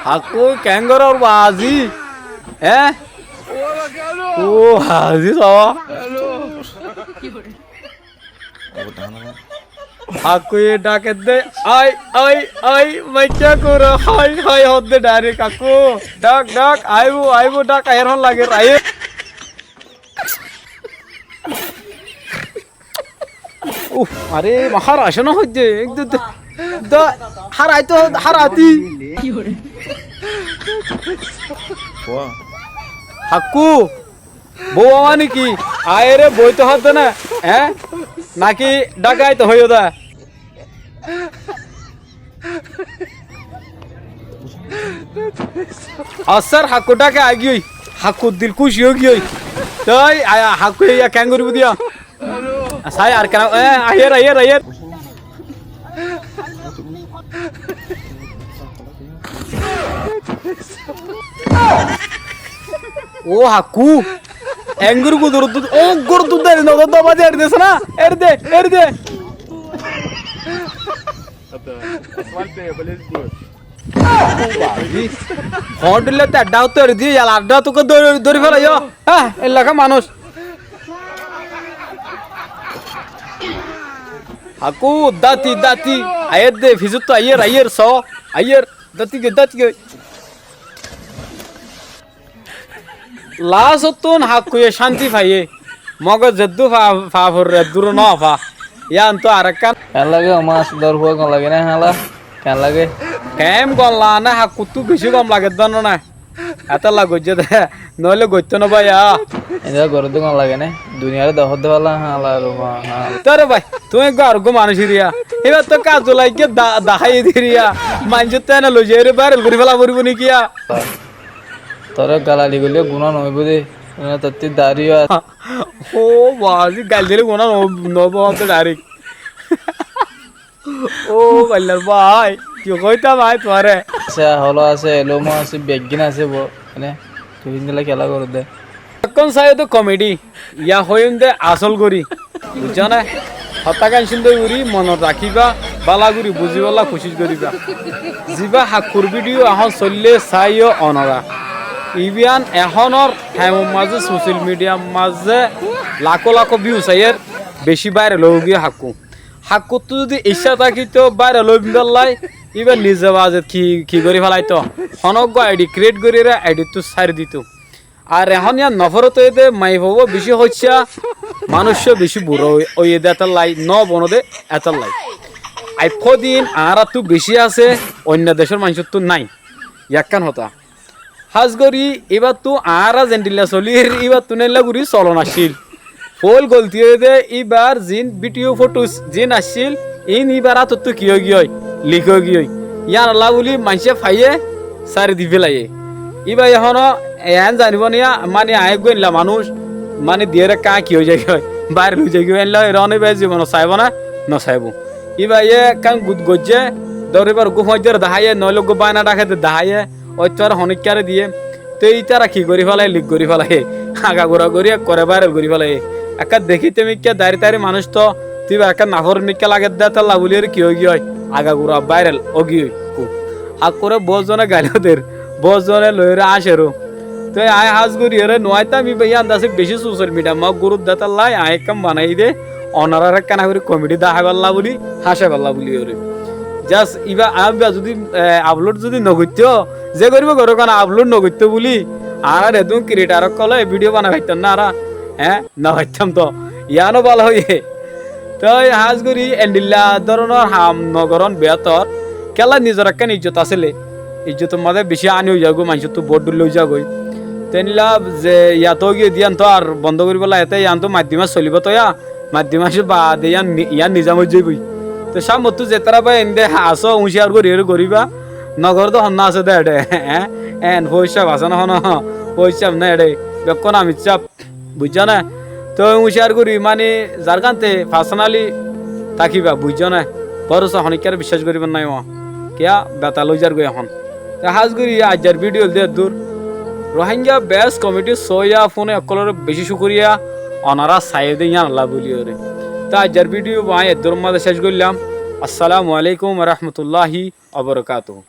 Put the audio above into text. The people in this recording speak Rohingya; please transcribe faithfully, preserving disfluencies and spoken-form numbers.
Hakkú keéngorór baázi? Eé? Ó baázi, só. Hakkúye dhákedde, ai, ai, ai, maikká kóra, hái, hái, hoódde dhairek, hakkú, dhák, dhák, aibóu, aibóu, dhák, aiyér hon lager, aiyér. Uf, aré, ma hár asé no hoiddé, ek dui, dui, dui, hár aitó, hár aití. Hakkú, bou amá niki? Aiyére boóito hoódde ná, eé? Náki dháke aito hoiyó dé? Assár, hakkú dháke aigiyói, hakkú dil kúci óigiyói. Toi, a, a, hakkú yá keén goríbou diya? Sai ar keén, e, aiyér, aiyér, aiyér. Ó hakkú, enggúr gudurut dud, ó gurut dud deri no dud daba de eri de sana, eri de, eri de. Hoóñr dhílla te addá hottú eri diyé, yala addá tuka dóri, dóri félaiyó. Há, ellaká manúic. Hakkú, dáti, dáti. Aiyér de, fisóttu aiyér, aiyér, só. Aiyér, dáti goi, dáti goi. Laásottún hakkuye cánti faiyé. Mogor zeddú fa-, fa foré eddúro nófa. Yíantu arekkán. Keén lage, omá asé dór fua gom lage né, hála? Keén lage? Keém gom lage né, hakkuttú bicí gom lage dóno né. Etálla goijjé dé, noóile goittó no báiya. Endilla goródde gom lage né? Duniyaré dehódde fála, hála, ruma, hála. Tóre bái, tuñí eggúa areggúa manúic iriya. Íbattú kazu laiggé da-, daháiye diriya. Maincóttu ene loizaiyóre báiral gorí féla foribóu né kiyá? Toré galali goillé guná noóibou dé, guná tottí darí ar. Ó baázi, gail dilé guná no-, noóibou hoódde dhairek. Ó baillar bái, ki hoitám aññí tuáñre? Asé, holo asé, elómo asé, beggín asé bo, mane, tui híndilla kiyólla goródde. Bekkún saiyó dé komedi, yá hoiyúm dé asól gorí. Buijjó né? Hotágan cúndor gorí monot rakíba, bála gorí buzíbolla kucíc goríba. Zibá hakkur bídiyo ehón soillé saiyó onorá. Ibán ehónor thaimor mazé sosiyal midiyar mazé lakó lakó bíyus aiyér, bicí báiral óigiyoi hakkú. Hakkuttú zudi iccá tákito báiral óiballái, íba nize bazet ki, ki gorí félaito? Honó eggúa aidhi kiriyét goríyeré aidhittú sári dito. Ar ehón yían nofórot óiye dé, maiyafua bicí hóiccá, manúiccúa bicí burá ói-, óiye dé étallai, nóbone dé étallai. Aiffódin añáráttu bicí asé, oinno decór maincóttu nái. Ekkán hotá. Hás gorí íbattú añára zendilla solír, íbattú néilla gorí solon accíl. Foóil golti óiye dé, íbar ziín bídiyo fóthus ziín accíl, iín íbar átottú ki óigiyoi? Lik óigiyoi. Yíanollá bóli maincé faiyé, sári di félaiyé. Íba ehóno eén zanibó niya, mani aññí eggúa endilla manúic, mani diyére ekká ki ói zaigiyoi, báiral ói zaigiyoi, endilla ói eróne íba zibonot saibó né, nosaibóu. Íbayé ekkán gut goijjé, dóro íbar eggúa fúañijjáre daháiye, noóile eggúa báina dháke de daháiye, óitto ar honíkkáre diyé. Te ítara ki gorí félaiyé, lik gorí félaiyé. Agagura gorí ekkoré báiral gorí félaiyé. Ekká dekíte mikká darí tarí manúic toó, te íbar ekká nafór mikká lagedde étalla bóliyoré ki óigiyoi, agagura báiral óigiyoi. Hakkuré boóut zone gailó der, boóut zone loiyóre áñceró. Te aññí hás goríyoré nuáitam, íba yían de asé bicí sosiyal midiyar mazé gúrut de étallai aññí ekkán banaiyí dé, onoráre ekkána gorí komedi daháiballá bóli, háñcaiballá bóliyoré. Jas íba aññí íba zudi, e, aplod zudi nogoittó, ze goríbo gorók na, aplod nogoittó bóli, añárar edún kiriyétar ókkolé bídiyo banai faittám ná añára, eé, nofaittam toó. Yiáno bála óiye. Toi hás gorí endilla dóronor ham nogorón beétor. Kiyólla nizor ekkán ijjot asíle. Ijjotor mazé bicí áni ói zagói, maincóttu boóut dhúilla ói zagói. Te endilla ze yat óigiyoi de yíanto ar bondó goríbolla, ete yíanto maiddimá solibó toiyá, maiddimá baade yían ni-, yían nizam ói zaiboi. Te cámmottú zetará bái einde asó úñciyar goríyoré goríba, nogoró de honnúa asé dé eçé, eé? Eén fóoiccáf asé né honó, fóoiccáf né eçé, bekkún amicáf. Buijjó né? Toi uñciyar gorí mani zargánte farsonali tákiba, buijjó né? Bórosa honíkkáre biccác goríbar nái ó. Kiyá betal ói zargói ehón. Te hás gorí aijjar bídiyo óilde eddúr. Rohingya best komedi sóiya fúne ókkolóre bicí cúkuriya, onorá saiyó dé yíanollá bóliyoré. Te aijjar bídiyo aññí eddúr mazé céc goillám. Assalamu alaikum warahmatulláhi wabarakátuhu.